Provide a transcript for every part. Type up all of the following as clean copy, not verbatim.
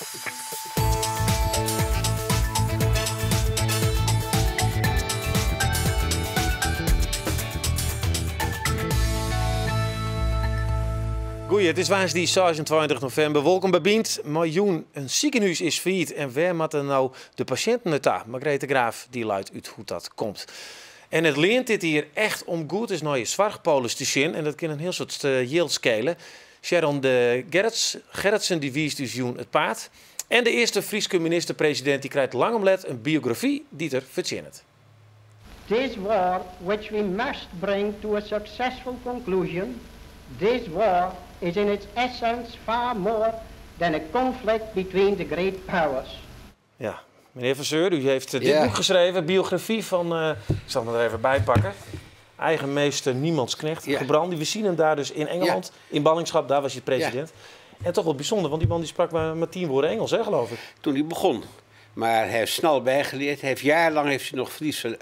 Goeie, it is woansdei 26 novimber. Wolkom by Bynt. Mei jûn in sikehûs is fallyt en wêr moatte no de pasjinten nei ta? Margreet de Graaf dy leit út hoe't dat komt. En it leant dit jier echt om goed ris nei je soarchpolis te sjen en dat kin in hiel soad jild skele. Sharon de Gerrits, Gerritsen dy wiist ús jûn it paad. En de earste Fryske minister-presidint dy krijt lang om let in biografy dy't er fertsjinnet. This war, which we must bring to a successful conclusion, this war is in its essence far more than a conflict between the great powers. Ja, menear Fasseur, u heeft dit boek geschreven, biografy fan, ik sil him der even by pakke. Eigen meester, niemands knecht, Gerbrandy. We zien hem daar dus in Engeland, in ballingschap, daar was hij president. En toch wel bijzonder, want die man die sprak maar 10 woorden Engels, hè, geloof ik. Toen hij begon. Maar hij heeft snel bijgeleerd. Hij heeft jarenlang heeft hij nog Friese,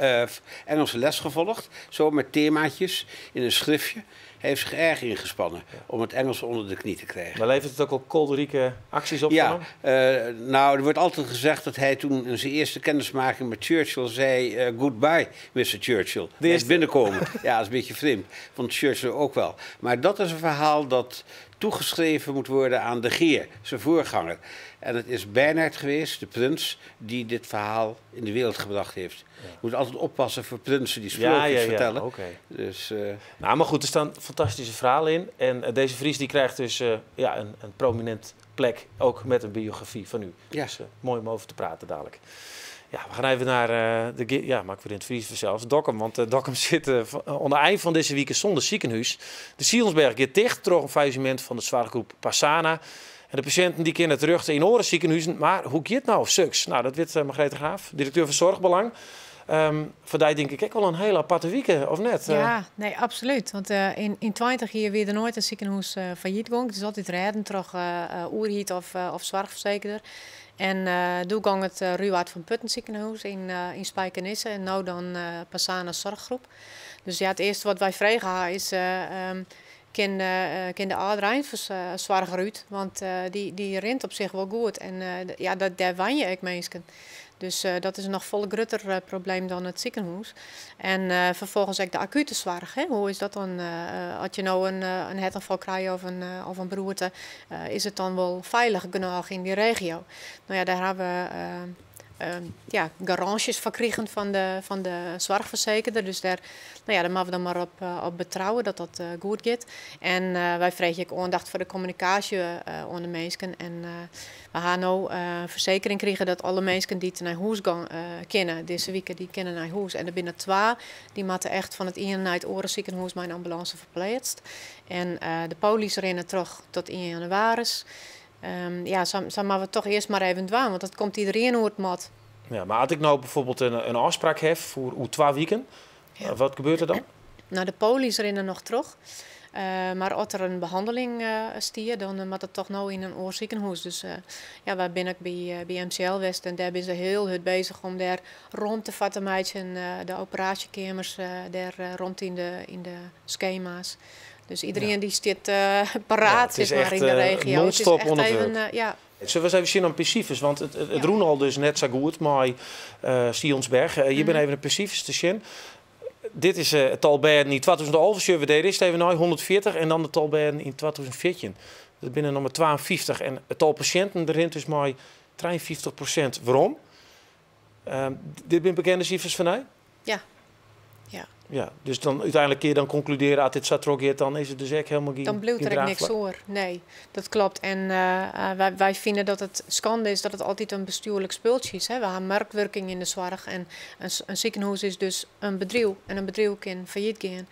Engelse les gevolgd. Zo met themaatjes in een schriftje. Hij heeft zich erg ingespannen om het Engels onder de knie te krijgen. Maar levert het ook al kolderieke acties op Ja, van hem? Nou, er wordt altijd gezegd dat hij toen in zijn eerste kennismaking met Churchill zei, goodbye, Mr. Churchill. De Hij is eerste binnenkomen. Ja, dat is een beetje vreemd. Vond Churchill ook wel. Maar dat is een verhaal dat toegeschreven moet worden aan de Geer, zijn voorganger. En het is Bernhard geweest, de prins, die dit verhaal in de wereld gebracht heeft. Je moet altijd oppassen voor prinsen die sprookjes vertellen. Dus Nou, maar goed, er staan fantastische verhalen in. En deze Fries die krijgt dus een prominent plek, ook met een biografie van u. Dus mooi om over te praten dadelijk. Ja, we gaan even naar de ja, maak weer in het Fries vanzelf. Dokkum, want Dokkum zit onder eind van deze week zonder ziekenhuis. De Sionsberg gaat dicht door een faillissement van de zorggroep Pasana. En de patiënten die kunnen terug in oren ziekenhuizen. Maar hoe gaat het nou, suks? Nou, dat weet Margreet de Graaf, directeur van Zorgbelang. Voor die denk ik ook wel een hele aparte week, of net? Ja, nee, absoluut. Want in 20 jaar weer er nooit een ziekenhuis failliet ging. Het is altijd redden door oerhiet of zorgverzekeraar. En toen ging het Ruwaard van Putten ziekenhuis in Spijkenisse en nu dan Pasana Zorggroep. Dus het eerste wat wij vragen is kin de âldereinfersoarger út, want die rint op zich wel goed en daar wan je ek minsken. Dus dat is een nog volle grutter probleem dan het ziekenhuis. En vervolgens ook de acute zorg. Hè? Hoe is dat dan? Als je nou een hartaanval krijgt of een beroerte, is het dan wel veilig genoeg in die regio? Daar hebben we garanties van gekregen van de zorgverzekeraar. Dus daar moeten we dan maar op betrouwen dat dat goed gaat. En wij vragen ook aandacht voor de communicatie onder mensen. En we gaan nu verzekering krijgen dat alle mensen die naar huis gaan kennen, deze week, die kennen naar huis. En er binnen 2, die moeten echt van het een naar het oren ziekenhuis met een ambulance verplaatst. En de politie rennen terug tot 1 januari. Zo maar we toch eerst maar even dwaan, want dat komt iedereen hoe het moet. Ja, maar als ik nou bijvoorbeeld een afspraak heb voor oer 2 weken, wat gebeurt er dan? De politie rennen nog terug. Maar als er een behandeling stier, dan moet dat toch nou in een oorziekenhuis. Dus wij zijn ook bij MCL West en daar zijn ze heel hard bezig om daar rond te vatten, meidje, en de operatiekamers daar rond in de schema's. Dus iedereen die zit paraat, Ja, het is echt, in de regio. Het is non-stop echt onder even, druk. ja. Zullen we eens even zien aan Pecifes? Want het roen al dus net zo goed met Sionsberg. Je bent even een Pecifes te zien. Dit is het tal bedden in 2011, zullen we deden, is het even nou 140 en dan het tal bedden in 2014. Dat binnen nog maar 52 en het tal patiënten erin dus maar 53%. Waarom? Dit zijn bekende cijfers van mij? Ja. Ja. Ja, dus dan uiteindelijk kun je dan concluderen, als dit zo dan is het dus echt helemaal Dan bloedt geen er ook niks draagvlak. hoor. Nee, dat klopt. En wij vinden dat het schande is dat het altijd een bestuurlijk speeltje is. Hè. We hebben marktwerking in de zorg en een ziekenhuis is dus een bedrijf. En een bedrijf kan failliet gaan.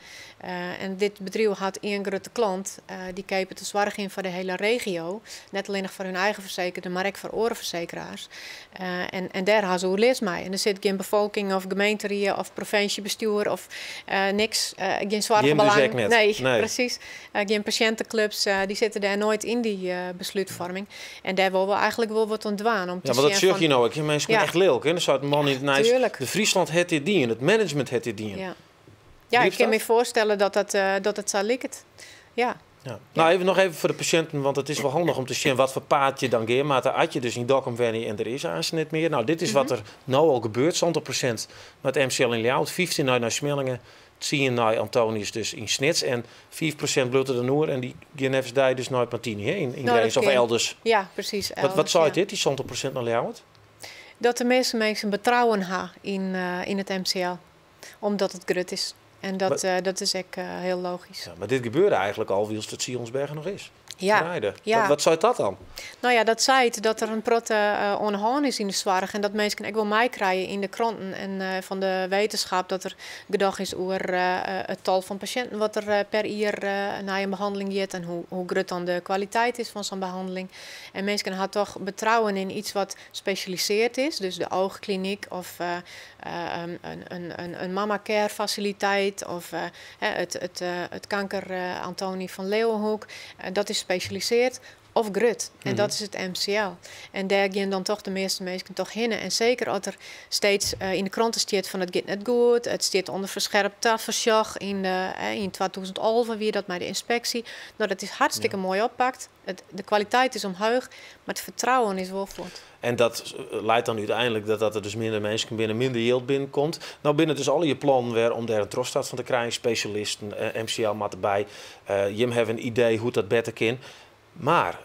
En dit bedrijf had één grote klant, die kepen de zorg in voor de hele regio. Net alleen nog voor hun eigen verzekerden, maar ook voor orenverzekeraars. En daar hebben ze oorlees mee. En er zit geen bevolking of gemeenterie of provinciebestuur of niks, geen zorgbelang. Geen dus Nee, nee. precies. Geen patiëntenclubs, die zitten daar nooit in die besluitvorming. En daar willen we eigenlijk wel wat ontwaan. Om te Ja, maar dat zien zeg van je nou ook. Je mensen echt lelijk, hè? Dan zou het man in het Nijs, de Friesland het dit dien, het management het dit dien. Ja. Ja, Wie ik kan is me dat? voorstellen dat het zo lijkt. Ja. Ja. Nou, even, noch even foar de pasjinten, want it is wol handich om te sjen wat foar paad je dan gean moatte as je dus yn Dokkum wenje en der is aanst net mear. Nou, dit is wat der no al gebeurt. 70% nei it MCL yn Ljouwert, 15 nei Smellinghe, 10 nei Antonius dus yn Snits en 5% bliuwt der dan oer en dy gean neffens dy dus nei it Martini, hè, yn Nou, dat Grins of kin. elders. Ja, presys. Wat Elders, seit ja. dit, dy 70% nei Ljouwert? Dat de measte minsken betrouwen ha yn it MCL, omdat it grut is. En dat is ek hiel logysk. Ja, mar dit gebeurde eigentlik al wylst it Sionsberg noch is. Ja. Draaide. Ja. Wat seit dat dan? Nou ja, dat seit dat der in protte oan de hân is yn de soarch en dat minsken ek wol meikrije yn de kranten en fan de wetenschap dat der gedoch is oer it tal fan pasjinten wat der per jier nei in behanneling giet en hoe grut dan de kwaliteit is fan sa'n behanneling. En minsken ha toch betrouwen yn iets wat spesjalisearre is, dus de oogkliniek of in mama care faciliteit of it kanker Antoni van Leeuwenhoek. Dat is spesjalisearre of grut. En dat is it MCL. En dêr gean dan toch de measte minsken toch hinne. En seker as der steeds yn de kranten stiet fan it giet net goed, it stiet ûnder ferskerpe tafersjoch. Yn 2011 wie dat mei de ynspeksje. Nou, dat is hartstikke moai oppakt. De kwaliteit is omheech, mar it fertrouwen is wol fuort. En dat liedt dan úteinlik dat der dus minder minsken binne, minder jild binnenkomt. No binne dus al je plannen wer om dêr in trochstart fan te krijen. Spesjalisten, MCL moat derby. Jim hawwe in idee hoe't dat better kin. Mar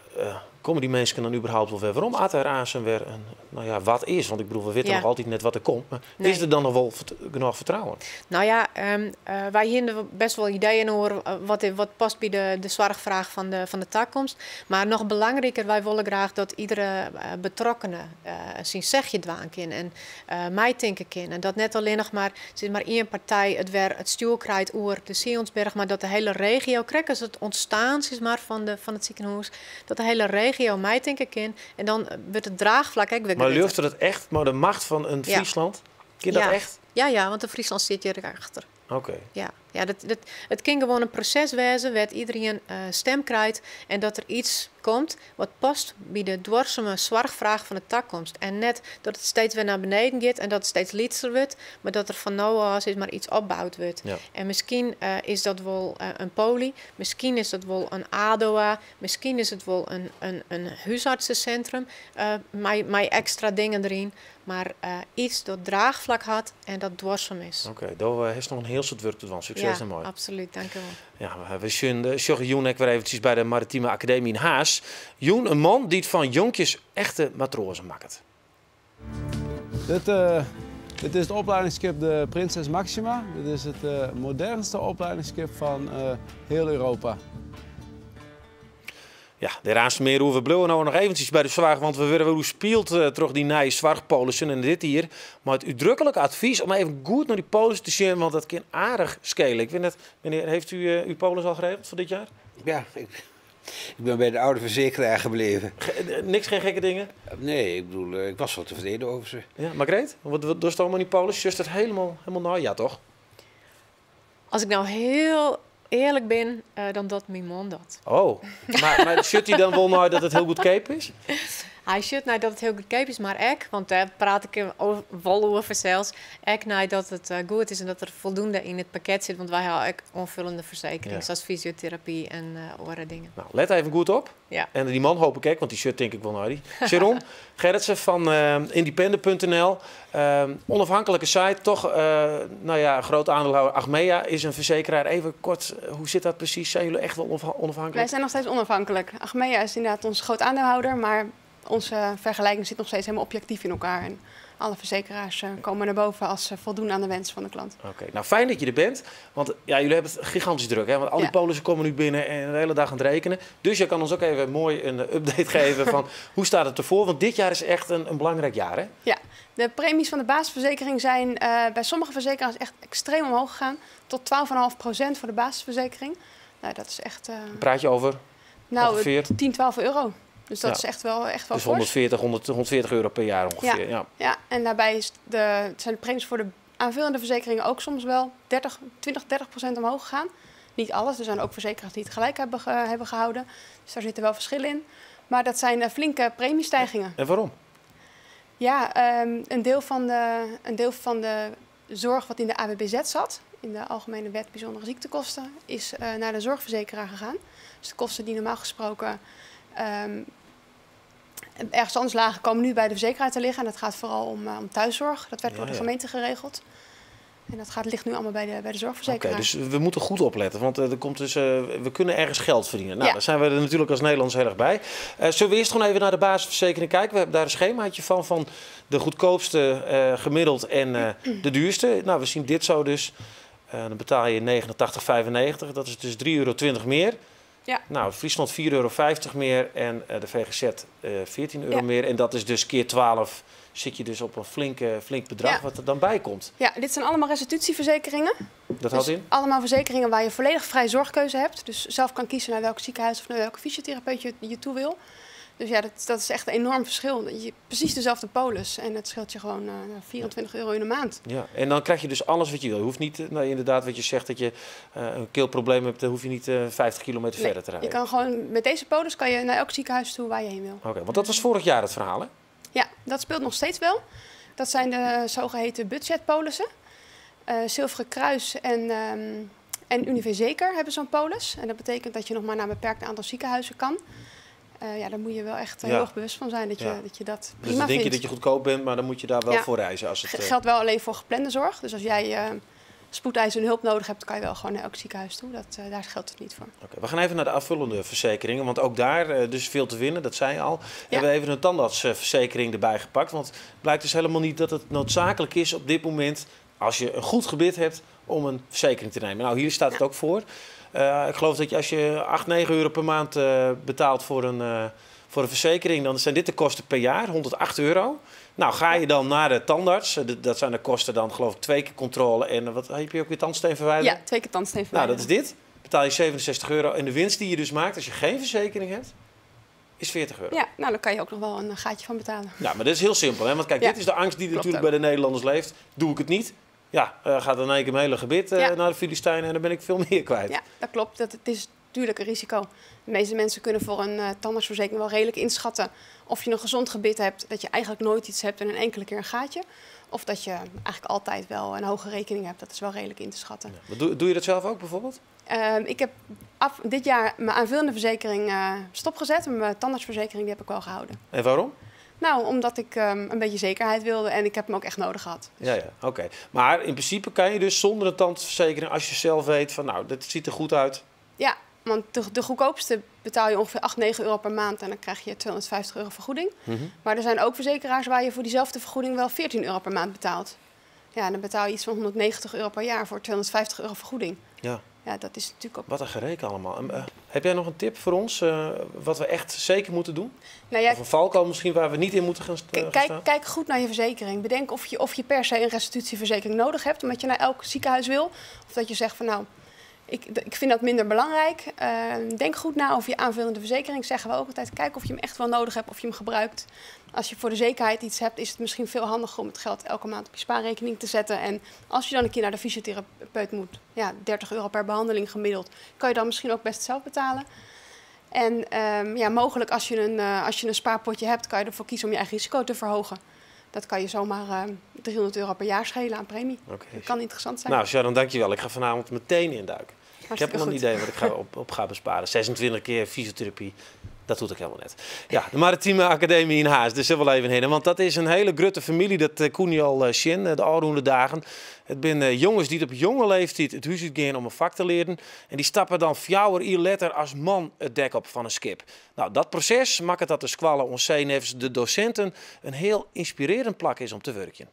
komme dy minsken dan überhaupt wol wer werom? As der aanst wer in, nou ja, wat is? Want ik bedoel, we witte noch altyd net wat der komt. Mar is der dan noch wol genôch fertrouwen? Nou ja, wy hiene bêst wol ideeën oer wat past by de soarchfraach fan de takomst. Mar noch belangriker, wy wolle graach dat iedere betrokkene syn sechje dwaan kin en meitinke kin. En dat net allinnich mar, sis mar ien partij it wer it stjoer krijt oer de Sionsberg, mar dat de hiele regio, krekt as it ûntstean, sis mar, fan it sikehûs, dat de hiele regio meitinke kin. En dan wurdt it draachflak ek wer Mar grutter. leaut dat echt, mar de macht fan in Fryslân? Kin dat echt? Ja, ja, want de Fryslân sit hjir achter. Ja, ja, it kin gewoan in proses wêze wêr't iderien stim krijt en dat der iets komt wat past by de duorsume soarchfraach fan de takomst. En net dat it steeds wer nei beneden giet en dat it steeds lytser wurdt, mar dat der fan no ôf sis mar iets opboud wurdt. En miskien is dat wol in poli, miskien is dat wol in ADOA, miskien is it wol in húsartsesintrum mei ekstra dingen deryn. Mar iets dat draachflak hat en dat duorsum is. Oké, do hast noch in hiel soad wurk te dwaan. Sukses Ja, dermei. absolút, dankjewol. Ja, we sjogge jûn ek wer eventsjes by de Maritieme Akademy yn Harns. Jûn in man dy't fan jonkjes echte matroazen makket. Dit is het opleidingsschip de Prinses Maxima. Dit is het modernste opleidingsschip van heel Europa. Ja, dêr aanst mear oer. We bliuwe no noch eventsjes by de soarch, want we wurde wer oerspield troch dy nije soarchpolissen en dit jier. Mar it útdruklik advys om even goed nei dy polis te sjen, want dat kin aardich skele. Ik weet net, menear, heeft u uw polis al geregeld foar dit jaar? Ja, ik ben bij de oude verzekeraar gebleven. Niks, geen gekke dingen? Nee, ik bedoel, ik was wel tevreden over ze. Ja, Margreet, wat doe je allemaal in die polis? Just dat helemaal nou, ja toch? As ik no hiel earlik bin, dan docht myn man dat. Oh, mar sjocht hy dan wol nei dat it hiel goedkeap is? Hy sjocht nei dat it hiel goedkeap is, mar ek, want dêr praat ik wol oer fansels, ek nei dat it goed is en dat der foldoende yn it pakket sit, want wy hawwe ek oanfoljende fersekerings, sa as fysioterapy en oare dingen. Nou, let even goed op. En dy man hoopje ik ek, want dy sjocht tink ik wol nei dy. Sharon Gerritsen fan independer.nl. Onafhankelijke site, toch, nou ja, groot aandeelhouder Achmea is een verzekeraar. Even kort, hoe zit dat precies? Zijn jullie echt wel onafhankelijk? Wij zijn nog steeds onafhankelijk. Achmea is inderdaad ons groot aandeelhouder, maar onze vergelijking zit nog steeds helemaal objectief in elkaar. En alle verzekeraars komen naar boven als ze voldoen aan de wens van de klant. Oké, nou fijn dat je er bent. Want ja, jullie hebben het gigantisch druk, hè? Want al die polissen komen nu binnen en de hele dag aan het rekenen. Dus je kan ons ook even mooi een update geven van hoe staat het ervoor? Want dit jaar is echt een belangrijk jaar, hè? Ja, de premies van de basisverzekering zijn bij sommige verzekeraars echt extreem omhoog gegaan. Tot 12,5% voor de basisverzekering. Nou, dat is echt, Praat je over? Ongeveer? 10, 12 euro. Dus dat is echt wel Dus fors. 140 euro per jaar ongeveer. Ja, en daarbij zijn de premies voor de aanvullende verzekeringen ook soms wel 20, 30% omhoog gegaan. Niet alles, er zijn ook verzekeraars die het gelijk hebben gehouden. Dus daar zitten wel verschillen in. Maar dat zijn flinke premiestijgingen. En waarom? Ja, een deel van de zorg wat in de AWBZ zat, in de Algemene Wet Bijzondere Ziektekosten is naar de zorgverzekeraar gegaan. Dus de kosten die normaal gesproken ergens anders lagen, komen nu bij de verzekeraar te liggen. En dat gaat vooral om thuiszorg. Dat werd door de gemeente geregeld. En dat ligt nu allemaal bij de zorgverzekeraar. Oké, dus we moeten goed opletten, want er komt dus, we kunnen ergens geld verdienen. Nou, daar zijn we er natuurlijk als Nederlanders heel erg bij. Zullen we eerst gewoon even naar de basisverzekering kijken? We hebben daar een schemaatje van de goedkoopste gemiddeld en de duurste. Nou, we zien dit zo dus. Dan betaal je 89,95. Dat is dus €3,20 meer. Ja. Nou, Friesland €4,50 meer en de VGZ €14 meer. En dat is dus keer 12. Zit je dus op een flink bedrag wat er dan bij komt. Ja, dit zijn allemaal restitutieverzekeringen. Dat houdt in? Allemaal verzekeringen waar je volledig vrij zorgkeuze hebt. Dus zelf kan kiezen naar welk ziekenhuis of naar welke fysiotherapeut je toe wil. Dus ja, dat is echt een enorm verschil. Precies dezelfde polis en het scheelt je gewoon €24 in de maand. Ja, en dan krijg je dus alles wat je wil. Je hoeft niet, nou, inderdaad wat je zegt, dat je een keelprobleem hebt, dan hoef je niet 50 kilometer verder te rijden. Je kan gewoon, met deze polis kan je naar elk ziekenhuis toe waar je heen wil. Oké, want dat was vorig jaar het verhaal, hè? Ja, dat speelt nog steeds wel. Dat zijn de zogeheten budgetpolissen. Zilveren Kruis en Univé Zeker hebben zo'n polis. En dat betekent dat je nog maar naar een beperkt aantal ziekenhuizen kan. Ja, daar moet je wel echt heel erg bewust van zijn dat je dat prima Dus dan denk vindt. je dat je goedkoop bent, maar dan moet je daar wel voor reizen. Als het geldt wel alleen voor geplande zorg. Dus als jij spoedeisende hulp nodig hebt, kan je wel gewoon naar elk ziekenhuis toe. Daar geldt het niet voor. Oké, we gaan even naar de aanvullende verzekeringen, want ook daar dus veel te winnen, dat zei je al. Ja. We hebben even een tandartsverzekering erbij gepakt, want het blijkt dus helemaal niet dat het noodzakelijk is op dit moment, als je een goed gebit hebt, om een verzekering te nemen. Nou, hier staat het ook voor. Ik geloof dat je als je 8, 9 euro per maand betaalt voor een verzekering, dan zijn dit de kosten per jaar, €108. Nou, ga je dan naar de tandarts, dat zijn de kosten dan geloof ik 2 keer controle en wat heb je ook weer, tandsteen verwijderen? Ja, 2 keer tandsteen verwijderen. Nou, dat is dit. Betaal je €67 en de winst die je dus maakt als je geen verzekering hebt, is €40. Ja, nou, daar kan je ook nog wel een gaatje van betalen. Nou, maar dat is heel simpel, hè? Want kijk, dit is de angst die natuurlijk bij de Nederlanders leeft. Doe ik het niet? Ja, gaat dan in één keer mijn hele gebit naar de Filistijnen en dan ben ik veel meer kwijt. Ja, dat klopt. Het is natuurlijk een risico. De meeste mensen kunnen voor een tandartsverzekering wel redelijk inschatten of je een gezond gebit hebt, dat je eigenlijk nooit iets hebt en een enkele keer een gaatje. Of dat je eigenlijk altijd wel een hoge rekening hebt. Dat is wel redelijk in te schatten. Ja. Maar doe je dat zelf ook bijvoorbeeld? Ik heb dit jaar mijn aanvullende verzekering stopgezet. Mijn tandartsverzekering die heb ik wel gehouden. En waarom? Nou, omdat ik een beetje zekerheid wilde en ik heb hem ook echt nodig gehad. Dus. Ja, oké. Maar in principe kan je dus zonder een tandverzekering, als je zelf weet van nou, dat ziet er goed uit. Ja, want de goedkoopste betaal je ongeveer 8, 9 euro per maand en dan krijg je €250 vergoeding. Mm-hmm. Maar er zijn ook verzekeraars waar je voor diezelfde vergoeding wel €14 per maand betaalt. Ja, dan betaal je iets van €190 per jaar voor €250 vergoeding. Ja. Ja, dat is natuurlijk ook... Wat een gereken allemaal. Heb jij nog een tip voor ons, wat we echt zeker moeten doen? Nou ja, of een valkuil misschien waar we niet in moeten gaan staan? Kijk goed naar je verzekering. Bedenk of je per se een restitutieverzekering nodig hebt, omdat je naar elk ziekenhuis wil. Of dat je zegt van nou, ik vind dat minder belangrijk. Denk goed na over je aanvullende verzekering. Zeggen we ook altijd, kijk of je hem echt wel nodig hebt, of je hem gebruikt. Als je voor de zekerheid iets hebt, is het misschien veel handiger om het geld elke maand op je spaarrekening te zetten. En als je dan een keer naar de fysiotherapeut moet, ja, €30 per behandeling gemiddeld, kan je dan misschien ook best zelf betalen. En ja, mogelijk als je een spaarpotje hebt, kan je ervoor kiezen om je eigen risico te verhogen. Dat kan je zomaar €300 per jaar schelen aan premie. Okay. Dat kan interessant zijn. Nou, Sharon, dankjewel. Ik ga vanavond meteen induiken. Hartstikke ik heb nog een idee wat ik ga op ga besparen. 26 keer fysiotherapie. Dat doet ik helemaal net. Ja, de Maritieme Academie in Haas. Dus zullen we even heen. Want dat is een hele grote familie, dat Koenial Shin, de oude dagen. Het zijn jongens die op jonge leeftijd het huis uitgaan om een vak te leren. En die stappen dan 4 uur letter als man het dek op van een schip. Nou, dat proces maakt het dat de squallen ons zeeneefs, de docenten, een heel inspirerend plak is om te werken.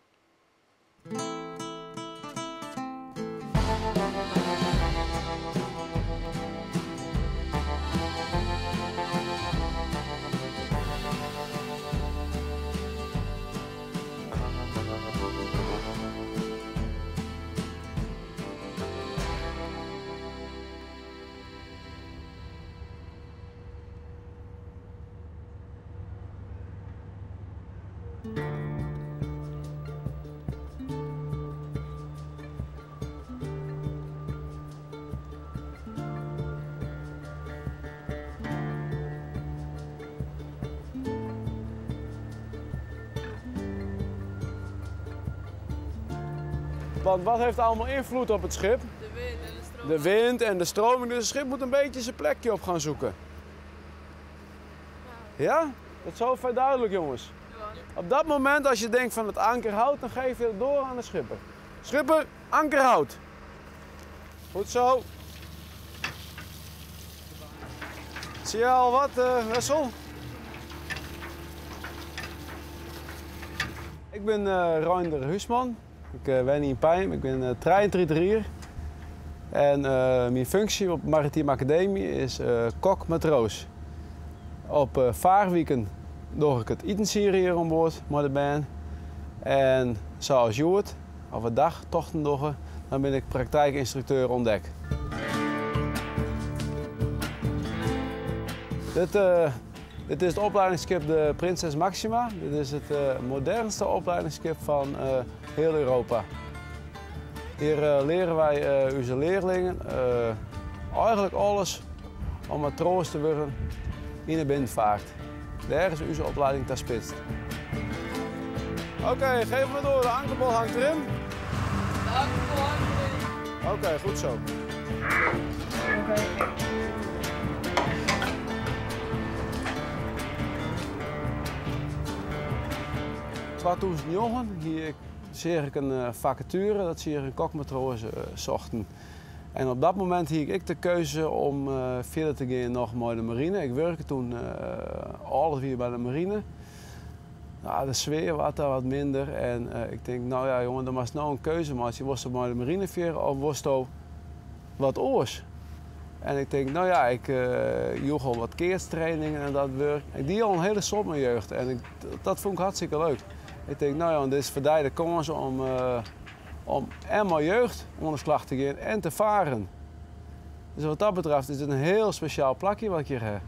Want wat heeft allemaal invloed op het schip? De wind en de stroming. De wind en de stroming. Dus het schip moet een beetje zijn plekje op gaan zoeken. Ja? Dat is zover duidelijk, jongens. Op dat moment, als je denkt van het anker houdt, dan geef je het door aan de schipper. Schipper, anker houdt. Goed zo. Zie je al wat, Wessel? Ik ben Reinder Huisman. Ik woon in Pijm. Ik ben treintriterier. En mijn functie op de Maritieme Academie is kok-matroos. Op vaarweken doe ik het itensieren hier aan boord met de band. En zoals Joert, of een dag tochten doen, dan ben ik praktijkinstructeur ontdek. Dit is het opleidingsschip de Prinses Maxima. Dit is het modernste opleidingsschip van heel Europa. Hier leren wij onze leerlingen eigenlijk alles om matroos te worden in de binnenvaart. Daar is onze opleiding ter spits. Oké, geef me door. De ankerbol hangt erin. De ankerbol hangt erin. Oké, goed zo. Oké. 2009 hier zie ik een vacature, dat zie ik een kokmatroos zochten. En op dat moment had ik de keuze om verder te gaan nog bij de marine. Ik werkte toen alles weer bij de marine. Nou, de sfeer was daar wat minder en ik denk, nou ja jongen, er was nou een keuze, maar je was bij de marine verder of was het wat oors? En ik denk, nou ja, ik joeg al wat keerstrainingen en dat werk. Ik deed al een hele soort mijn jeugd en dat vond ik hartstikke leuk. Ik denk, nou ja, dit is voor mij de kans om en mijn jeugd onder de slag te gaan en te varen. Dus wat dat betreft is het een heel speciaal plakje wat ik hier heb.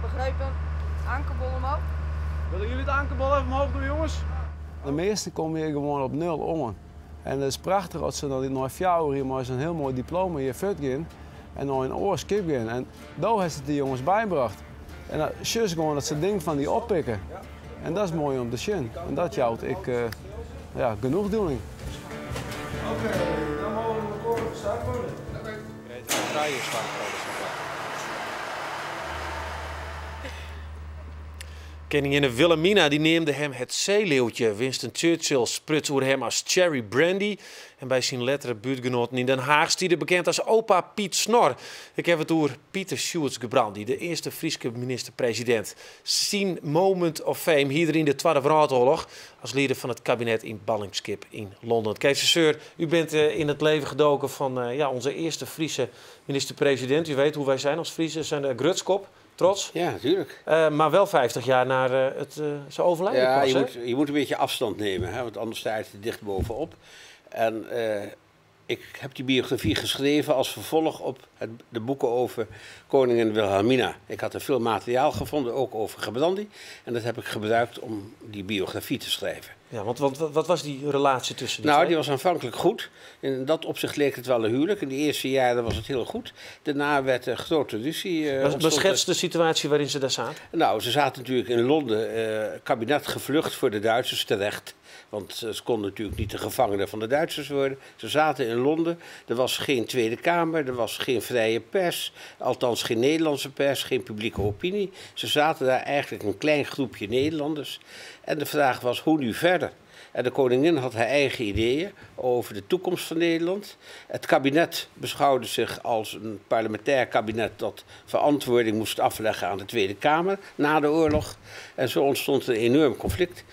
Begrepen, ankerbol omhoog. Willen jullie het ankerbol even omhoog doen, jongens? De meesten komen hier gewoon op nul om. En het is prachtig als ze dan nog 4 hier maar zo'n heel mooi diploma hier voort gaan en nog een oor skip gaan. En daar heeft het die jongens bijgebracht. En dan zie je gewoon dat ze ding van die oppikken. En dat is mooi om te zien. En dat jouwt ik ja, genoegdoening. Oké, dan mogen we de koren gestart worden. Oké. Koningin Wilhelmina die neemde hem het zeeleeuwtje. Winston Churchill spruts oer hem als Cherry Brandy. En bij zijn lettere buurtgenoten in Den Haag stierde bekend als opa Piet Snor. Ik heb het oer Pieter Sjoerds Gerbrandy, de eerste Frieske minister-president. Zijn moment of fame hier in de Tweede Wereldoorlog als leider van het kabinet in ballingskip in Londen. Kees Seur, u bent in het leven gedoken van ja, onze eerste Friese minister-president. U weet hoe wij zijn als Friesen, zijn de grutskop. Trots? Ja, natuurlijk. Maar wel 50 jaar na het zijn overlijden. Ja, pas, je moet een beetje afstand nemen, hè, want anders sta je er dicht bovenop. En ik heb die biografie geschreven als vervolg op de boeken over koningin Wilhelmina. Ik had er veel materiaal gevonden, ook over Gerbrandy. En dat heb ik gebruikt om die biografie te schrijven. Ja, want wat was die relatie tussen die Nou, twee? die was aanvankelijk goed. In dat opzicht leek het wel een huwelijk. In de eerste jaren was het heel goed. Daarna werd er grote ruzie. Beschets de situatie waarin ze daar zaten? Nou, ze zaten natuurlijk in Londen, kabinet gevlucht voor de Duitsers terecht. Want ze konden natuurlijk niet de gevangenen van de Duitsers worden. Ze zaten in Londen. Er was geen Tweede Kamer, er was geen vrije pers. Althans geen Nederlandse pers, geen publieke opinie. Ze zaten daar eigenlijk een klein groepje Nederlanders. En de vraag was, hoe nu verder? En de koningin had haar eigen ideeën over de toekomst van Nederland. Het kabinet beschouwde zich als een parlementair kabinet dat verantwoording moest afleggen aan de Tweede Kamer na de oorlog. En zo ontstond een enorm conflict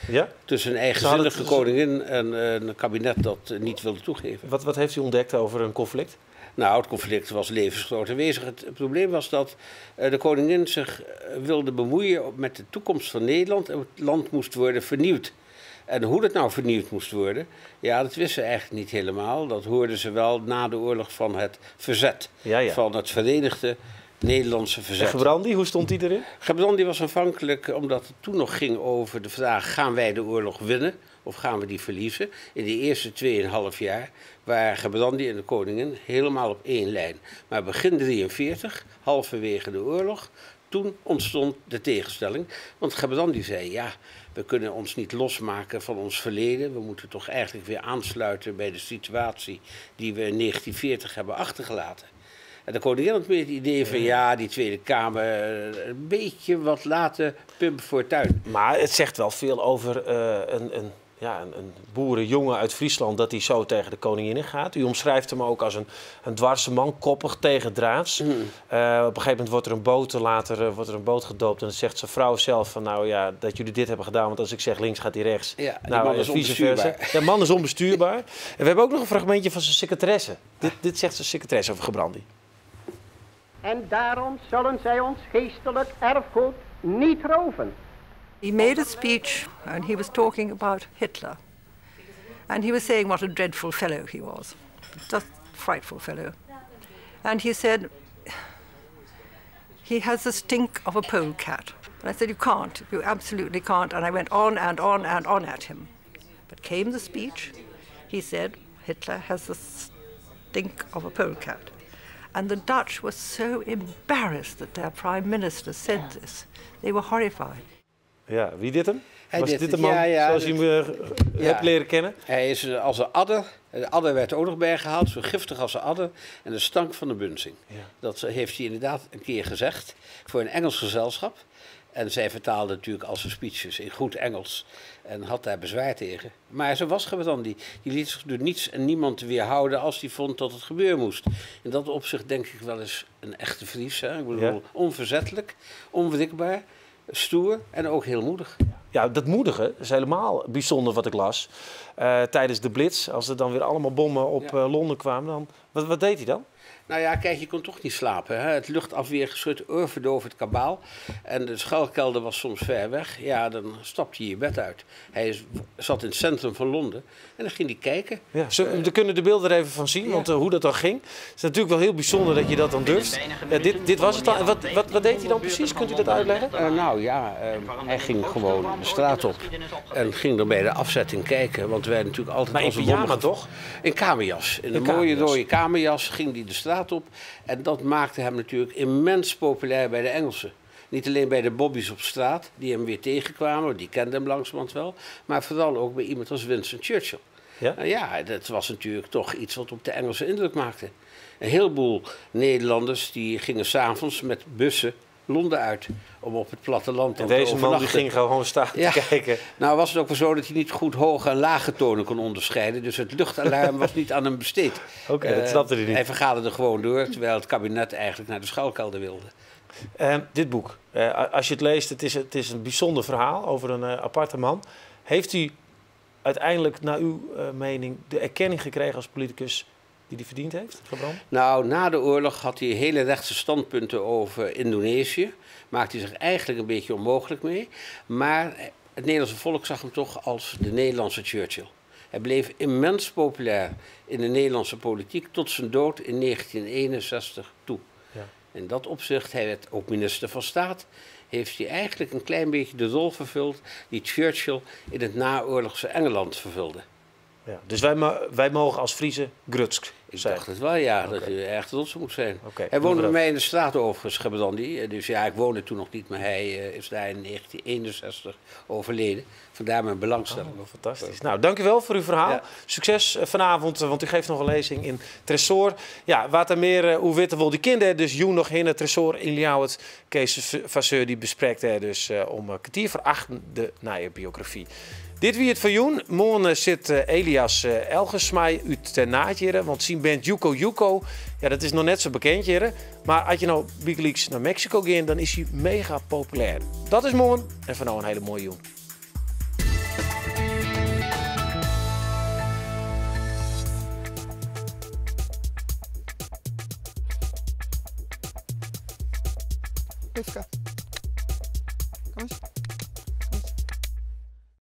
tussen een eigenzinnige koningin en een kabinet dat niet wilde toegeven. Wat heeft u ontdekt over een conflict? Nou, het conflict was levensgroot aanwezig. Het probleem was dat de koningin zich wilde bemoeien met de toekomst van Nederland. En het land moest worden vernieuwd. En hoe dat nou vernieuwd moest worden, ja, dat wisten ze eigenlijk niet helemaal. Dat hoorden ze wel na de oorlog van het verzet. Ja, ja. Van het Verenigde Nederlandse Verzet. En Gerbrandy, hoe stond die erin? Gerbrandy was aanvankelijk, omdat het toen nog ging over de vraag: gaan wij de oorlog winnen of gaan we die verliezen? In de eerste 2,5 jaar waren Gerbrandy en de koningin helemaal op één lijn. Maar begin 1943, halverwege de oorlog, Toen ontstond de tegenstelling, want Gerbrandy zei: ja, we kunnen ons niet losmaken van ons verleden. We moeten toch eigenlijk weer aansluiten bij de situatie die we in 1940 hebben achtergelaten. En de koningin had meer het idee van ja, die Tweede Kamer een beetje wat laten pimpen voor tuin. Maar het zegt wel veel over een boerenjongen uit Friesland dat hij zo tegen de koningin gaat. U omschrijft hem ook als een dwarse man, koppig tegen draads. Op een gegeven moment wordt er een boot, later wordt er een boot gedoopt en dan zegt zijn vrouw zelf van nou ja, dat jullie dit hebben gedaan, want als ik zeg links gaat hij rechts. Ja, die nou, man is vice versa. onbestuurbaar. Ja, man is onbestuurbaar. En we hebben ook nog een fragmentje van zijn secretaresse. Dit zegt zijn secretaresse over Gerbrandy. En daarom zullen zij ons geestelijk erfgoed niet roven. He made a speech and he was talking about Hitler. And he was saying what a dreadful fellow he was. Just frightful fellow. And he said, he has the stink of a polecat. And I said, you can't, you absolutely can't. And I went on and on and on at him. But came the speech, he said, Hitler has the stink of a polecat. And the Dutch were so embarrassed that their prime minister said this. They were horrified. Ja, wie dit hem? Hij Was deed dit de het, man ja, zoals je hem hebt leren kennen? Hij is als een adder. De adder werd ook nog bijgehaald, zo giftig als een adder. En de stank van de bunzing. Ja. Dat heeft hij inderdaad een keer gezegd voor een Engels gezelschap. En zij vertaalde natuurlijk al zijn speeches in goed Engels en had daar bezwaar tegen. Maar zo was Gerbrandy. Die liet zich door niets en niemand weerhouden als hij vond dat het gebeuren moest. In dat opzicht denk ik wel eens een echte Fries. Hè? Ik bedoel, onverzettelijk, onwrikbaar, stoer en ook heel moedig. Ja, dat moedige is helemaal bijzonder wat ik las. Tijdens de Blitz, als er dan weer allemaal bommen op Londen kwamen, dan, wat deed hij dan? Nou ja, kijk, je kon toch niet slapen. Hè? Het luchtafweergeschut oorverdovend kabaal. En de schuilkelder was soms ver weg. Ja, dan stapte hij je bed uit. Hij zat in het centrum van Londen en dan ging hij kijken. Ja, we kunnen de beelden er even van zien, want hoe dat dan ging. Het is natuurlijk wel heel bijzonder dat je dat dan durft. Ja, dit was het dan. En wat deed hij dan precies? Kunt u dat uitleggen? Nou ja, hij ging gewoon de straat op en ging dan bij de afzetting kijken. Want wij natuurlijk altijd Maar in onze pyjama bommen toch? In kamerjas. In In een mooie kamerjas. rode kamerjas ging hij de straat op. En dat maakte hem natuurlijk immens populair bij de Engelsen. Niet alleen bij de bobby's op straat, die hem weer tegenkwamen, die kenden hem langzamerhand wel. Maar vooral ook bij iemand als Winston Churchill. Ja? Nou ja, dat was natuurlijk toch iets wat op de Engelsen indruk maakte. Een heleboel Nederlanders die gingen 's avonds met bussen Londen uit om op het platteland En dan te deze man die overnachten. ging gewoon staan te kijken. Nou was het ook wel zo dat hij niet goed hoge en lage tonen kon onderscheiden. Dus het luchtalarm was niet aan hem besteed. Oké, dat snapte hij niet. Hij vergaderde gewoon door, terwijl het kabinet eigenlijk naar de schuilkelder wilde. Dit boek, als je het leest, het is een bijzonder verhaal over een aparte man. Heeft hij uiteindelijk, naar uw mening, de erkenning gekregen als politicus die hij verdiend heeft, Gerbrandy? Nou, na de oorlog had hij hele rechtse standpunten over Indonesië. Maakte hij zich eigenlijk een beetje onmogelijk mee. Maar het Nederlandse volk zag hem toch als de Nederlandse Churchill. Hij bleef immens populair in de Nederlandse politiek tot zijn dood in 1961 toe. In dat opzicht, hij werd ook minister van Staat, heeft hij eigenlijk een klein beetje de rol vervuld die Churchill in het naoorlogse Engeland vervulde. Ja, dus wij mogen als Friese grutsk Ik zijn. dacht het wel, ja, dat u erg trots moet zijn. Hij doen woonde we bij dat. mij in de straat overigens, Gerbrandy. Dus ja, ik woonde toen nog niet, maar hij is daar in 1961 overleden. Vandaar mijn belangstelling. Oh, fantastisch. Nou, dank u wel voor uw verhaal. Succes vanavond, want u geeft nog een lezing in Tresoar. Ja, wat er meer hoe witte wil die kinderen. Dus joen nog in het Tresoar in Ljouwert. Kees Vasseur die bespreekt hè, dus om 7:45 de nieuwe biografie. Dit wie het voor joen. Morgen zit Elias Elgersmai uit Ternaatjeren, want zijn band Yuko Yuko, ja, dat is nog net zo bekend, jere. Maar als je nou Big Leagues naar Mexico gaat, dan is hij mega populair. Dat is morgen en voor nou een hele mooie joen. Rivka. Kom eens.